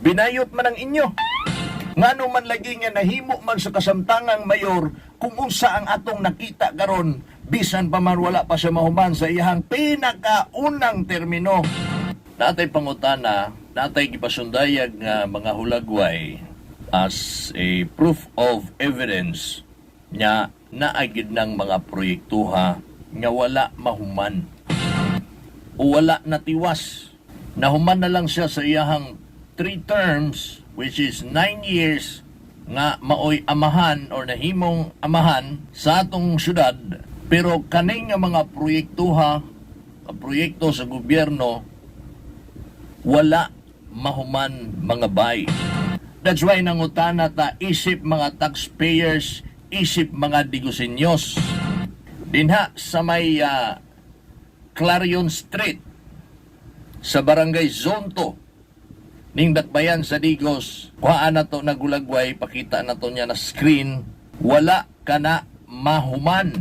Binayot man ang inyo. Ngano man lagi nga nahimo man sa kasamtangang mayor kung unsa ang atong nakita karon, bisan pa man wala pa siya mahuman sa iyahang pinakaunang termino. Natay pangutana, natay gipasundayag nga mga hulagway as a proof of evidence nya naa gyud ng mga proyektuha nga wala mahuman o wala natiwas. Nahuman na lang siya sa iyahang three terms, which is 9 years, nga maoy amahan or nahimong amahan sa atong syudad, pero kaning nga mga proyektuha, proyekto sa gobyerno, wala mahuman, mga bay. That's why nangutana ta isip mga taxpayers, isip mga Digusenyos. Dinha sa may Clarion Street sa Barangay Zone 2 ning Dakbayan sa Digos, kuhaan na to nagulagway, pakita na to niya na screen, wala ka na mahuman.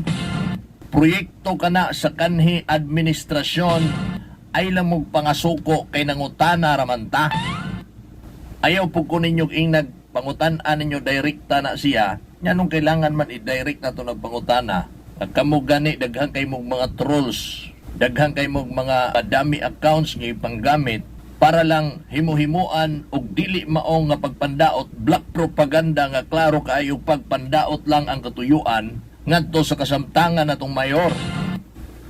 Proyekto kana sa kanhi administrasyon ay lamog pangasuko kay nangutana ramanta. Ayaw po ko ninyo ingnag pangutan-an ninyo direkta na siya. Nganong kailangan man i-direct na to nagpangutana? Kamo gani, daghan kay mong mga trolls, daghan kay mong mga dummy accounts nga ipanggamit para lang himuhimuan og dili mao nga pagpandaot, black propaganda nga klaro kaayo pagpandaot lang ang katuyuan ngadto sa kasamtangan natong mayor.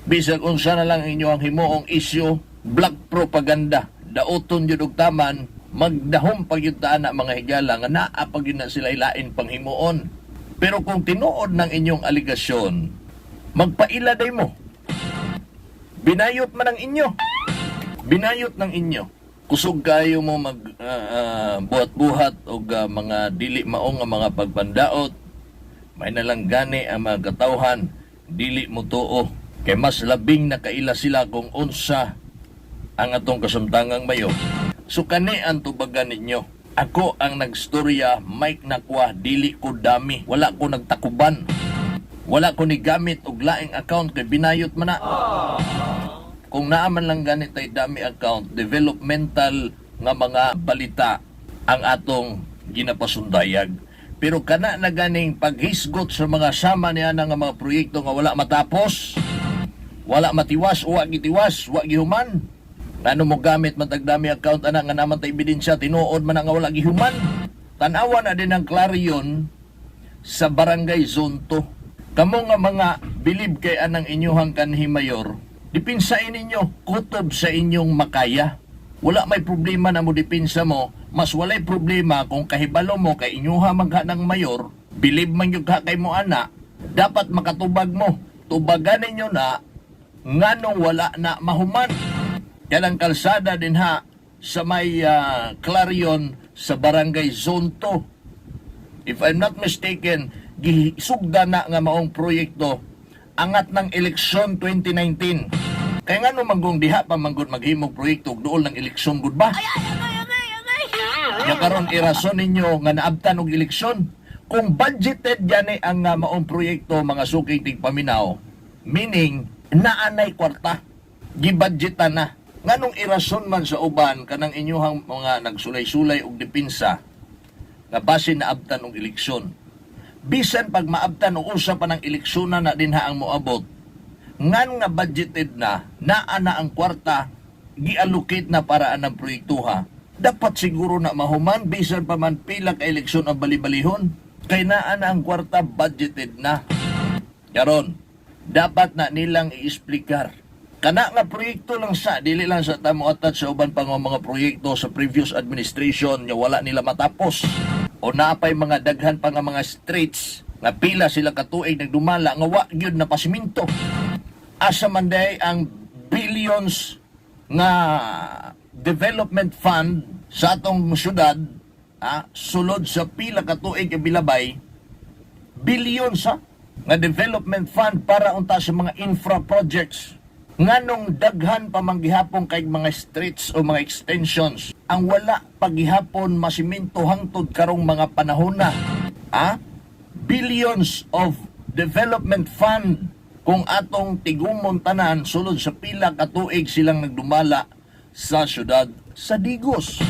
Bisag unsa na lang inyo ang himuong isyu, black propaganda, daoton jud og taman, magdahom pag yun ta na, mga higala, nga naa pag yun na sila ilain pang himuon. Pero kung tinuod ng inyong aligasyon, magpaila day mo. Binayot man ang inyo. Binayot ng inyo. Kusog kayo mo mag buhat-buhat og mga dili mao nga mga pagpandaot. May nalang gani ang mga katawhan dili mo tuo kay mas labing nakaila sila kung unsa ang atong kasamtangang mayo. So kani ang tubagan ninyo. Ako ang nagstorya, Mike Nakwa, dili ko dummy. Wala ko nagtakuban. Wala ko ni gamit og laing account kay binayot man na. Kung naa man lang ganit ay dummy account, developmental nga mga balita ang atong ginapasundayag. Pero kana na ganing paghisgot sa mga sama niya nga mga proyekto nga wala matapos, wala matiwas, wa gitiwas, wa gihuman. Ngano mo gamit man tag dummy account ana nga naman ta ebidensya tinuod man nga wala gihuman? Tan-awa na din ang Clarion sa Barangay Zone 2. Kamo nga mga bilib kay anang inyuhang kanhi mayor, dipinsain ninyo kutob sa inyong makaya. Wala may problema na mo dipinsa mo, mas walay problema kung kahibalo mo kay inyuha magha ng mayor, bilib man yung ka kay mo ana, dapat makatubag mo. Tubagan ninyo na nganong wala na mahuman. Kanang kalsada din ha sa may Clarion sa Barangay Zone 2. If I'm not mistaken, gisugda na nga maong proyekto angat ng eleksyon 2019. Kaya nga no manggong diha pa manggod maghimog proyekto ug duol ng eleksyon gud ba? Nya karon irason ninyo nga naabtan og eleksyon. Kung budgeted gani ang maong proyekto, mga suking tigpaminaw, meaning naanay kwarta, gibudgetan na. Nganong irason man sa uban kanang inyuhang mga nagsulay-sulay og depensa nga base naabtan og eleksyon? Bisan pag maabtan og usa pa ng eleksyon na dinha ang moabot, ngan nga budgeted na, naa na ang kwarta, gi-allocate na para anang proyektuha. Dapat siguro na mahuman bisan pa man pila ka eleksyon ang bali-balihon. Kay naa na ang kwarta, budgeted na. Karon, dapat na nilang iexplikar. Kana nga proyekto lang sa, dili lang sa tamo atat sa uban pa nga mga proyekto sa previous administration nga wala nila matapos. O naapay mga daghan pa nga mga streets nga pila sila katuig nagdumala nga wa gyud na pasiminto. Asa man day ang billions nga development fund sa atong syudad, sulod sa pila ka tuig kay bilabay, billions ha nga development fund para unta sa mga infra projects? Nganong daghan pa man gihapon kay mga streets o mga extensions ang wala pagihapon masiminto hangtod karong mga panahon na? Billions of development fund kung atong tigumon tanan sulod sa pila ka tuig silang nagdumala sa syudad sa Digos.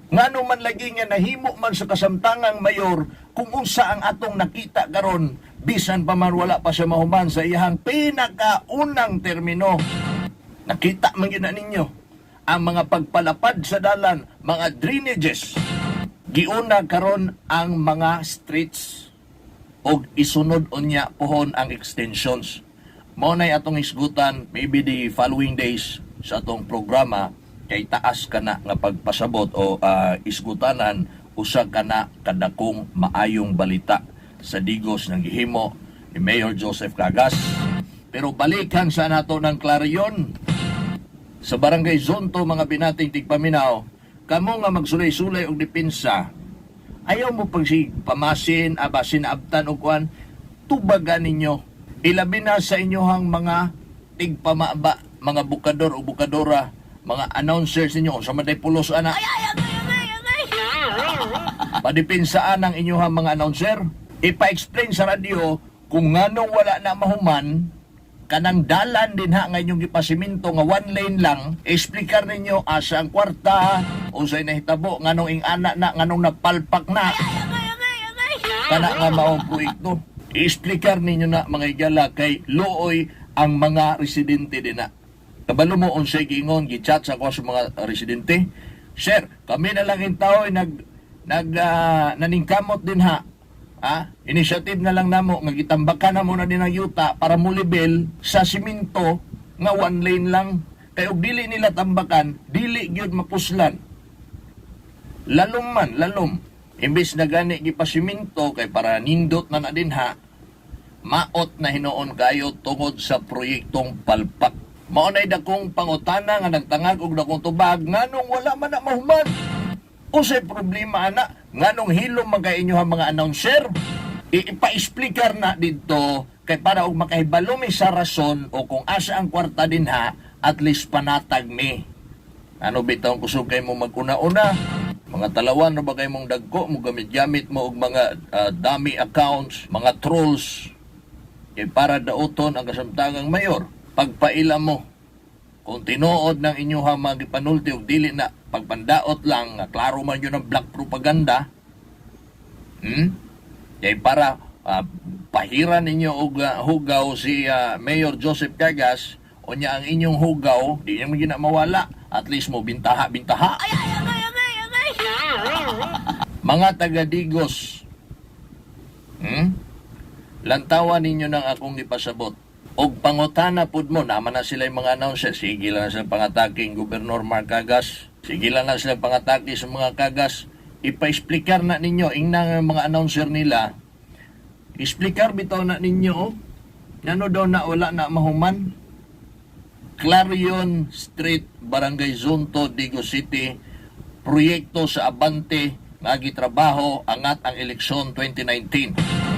Ngano man lagi nga nahimo man sa kasamtangang mayor kung unsa ang atong nakita karon, bisan pa man wala pa siya mahuman sa iyahang pinakaunang termino. Nakita man gyud na ninyo ang mga pagpalapad sa dalan, mga drainages. Giuna karon ang mga streets og isunod unya pohon ang extensions. Mao nay atong hisgutan maybe the following days sa atong programa kay taas kana nga pagpasabot o isgutanan usa kana kadakong maayong balita sa Digos ng gihimo ni Mayor Joseph Cagas. Pero balikan sa nato ng Clarion sa Barangay Zonto, mga binating tigpaminaw, kamo nga magsulay-sulay og depensa, ayaw mo pag si pamasin, aba sinaabtan og kuan, tubagan ninyo. Ilabi na sa inyohang mga tigpamaba, mga bukador o bukadora, mga announcers ninyo, sa maday pulos ana. Padipensaan ang inyohang mga announcer. Ipa-explain sa radyo kung nganong wala na mahuman kanang dalan din ha nga inyong gipasiminto nga one lane lang. Explicar ninyo asa ang kwarta, unsay nahitabo, nganong ing-ana na, nganong napalpak na kana nga maong proyekto. I-explicar ninyo na, mga higala, kay luoy ang mga residente din na. Kabalo mo unsay giingon, gi-chat sa ako sa mga residente? "Sir, kami na lang yung tao ay nag nag naningkamot din ha. Ha? Initiative na lang namo nga gitambakan na mo na din ang yuta para mulibel sa simento nga one lane lang. Kay og dili nila tambakan, dili gyud mapuslan. Lalom man, lalom. Imbes na gani gipasiminto kay para nindot na na din ha, maot na hinuon kayo tungod sa proyektong palpak. Mao nay dakong pangutana nga nagtangag og dakong tubag, nganong wala man na mahuman? Unsay problema ana? Nganong hilom man kay inyo ang mga announcer? Ipa-explicar na didto kay para og makahibalo mi sa rason o kung asa ang kwarta din ha, at least panatag mi. Ano bitaw kusog kay mo maguna-una? Mga talawan na ba kay mong dagko mo, gamit-gamit mo og mga dummy accounts, mga trolls kay para dauton ang kasamtangang mayor? Pagpaila mo kung tinuod ng inyong mga gipanulti og dili na pagpandaot lang nga klaro man yun ang black propaganda. Kay para pahiran ninyo og hugaw si Mayor Joseph Cagas, unya ang inyong hugaw di niya mo mawala, at least mo bintaha bintaha. Mga taga-Digos, Lantawan ninyo ng akong ipasabot. Og pangutana pud mo, naman na sila yung mga announcer. Sige lang na sila pangataking Gobernador Mark Cagas. Sige lang na sila pangatake sa mga Cagas. Ipa-explicar na ninyo, ingna nga mga announcer nila. Explicar bitaw na ninyo, oh. Ngano daw na wala na mahuman? Clarion Street, Barangay Zonto, Digos City, proyekto sa Abante nga gitrabaho angat ang eleksyon 2019.